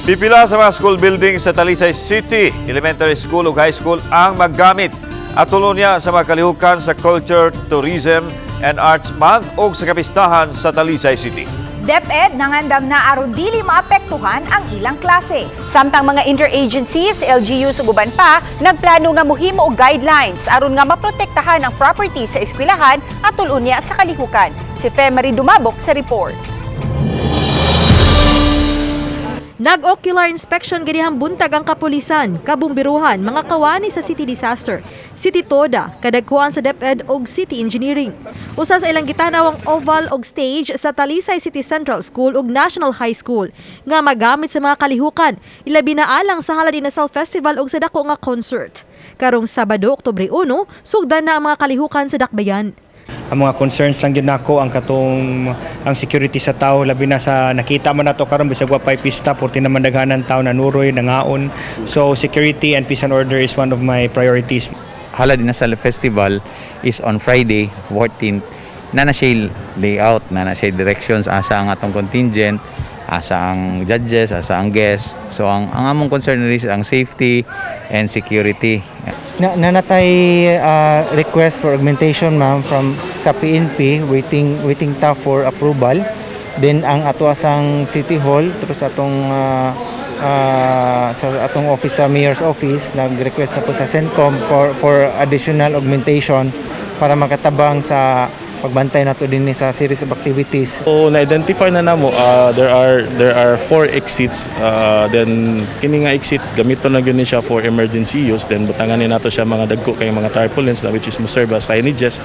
Pipila sa mga school building sa Talisay City, Elementary School ug High School ang maggamit. Atol unya sa mga kalihukan sa Culture, Tourism and Arts Month ug sa kapistahan sa Talisay City. DepEd nangandam na aron dili maapektuhan ang ilang klase. Samtang mga interagencies, LGU ug uban pa, nagplano nga muhimo og guidelines aron nga maprotektahan ang property sa eskwelahan atol unya sa kalihukan. Si Femery Dumabok sa report. Nag-ocular inspection ganihang buntag ang kapulisan, kabumbiruhan, mga kawani sa City Disaster, City Toda, kadagkuan sa DepEd ug City Engineering. Usa sa ilang gitanaw ang oval og stage sa Talisay City Central School ug National High School nga magamit sa mga kalihukan, ilabi na alang sa Halad Inasal Festival ug sa dako nga concert. Karong Sabado, Oktubre 1, sugdan na ang mga kalihukan sa Dakbayan. Ang mga concerns lang gyud nako ang katong ang security sa tao, labi na sa nakita man nato karon, bisag wa pay pista, porti naman daghanan tao nanuroy, nangaon. So security and peace and order is one of my priorities. Halad Inasal Festival is on Friday, 14th. Na na siya layout, na na siya directions, asa ang atong contingent, asa ang judges, asa ang guests. So ang among concern is ang safety and security. Na nanatay request for augmentation, ma'am, from sa PNP, waiting waiting ta for approval. Then ang ato asang City Hall tapos atong sa atong office, sa mayor's office, nag-request na po sa CENTCOM for additional augmentation para makatabang sa pagbantay nato din sa series of activities. So na-identify na namo, there are four exits, then kini nga exit gamiton na gyud ni siya for emergency use. Then butangan ni nato siya mga dagko kay mga tarpaulins na which is mo serve as signages,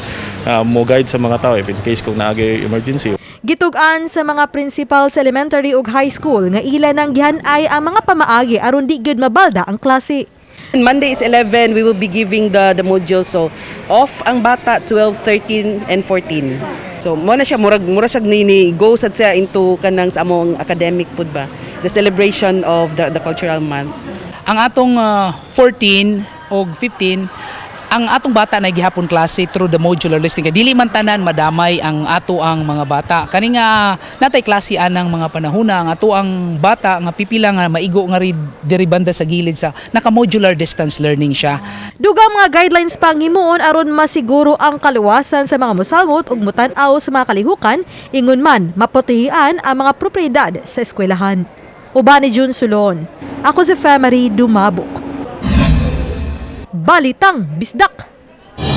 mo guide sa mga tao if in case kung naagay emergency. Gitug-an sa mga principal sa elementary ug high school nga ila nang gihan-ay ang mga pamaagi aron di gyud mabalda ang klase. Monday is 11, we will be giving the module. So, off ang bata 12, 13, and 14. So, mo na siya, murag, mura siya ni go sad siya into kanang sa among academic pud ba. The celebration of the cultural month. Ang atong 14 o 15, ang atong bata na gihapon klase through the modular listing, kay dili man tanan madamay ang ato ang mga bata. Kani nga natay klase anang mga panahona, ang ato ang bata nga pipila nga maigo nga rid diri banda sa gilid sa naka modular distance learning siya. Dugang mga guidelines pa ang himuon aron masiguro ang kaluwasan sa mga mosalmot ug mutan-aw sa mga kalihukan, ingon man maprotehian ang mga propriedad sa eskwelahan. Uban ni June Sulon. Ako si Femery Dumabok. Balitang Bisdak.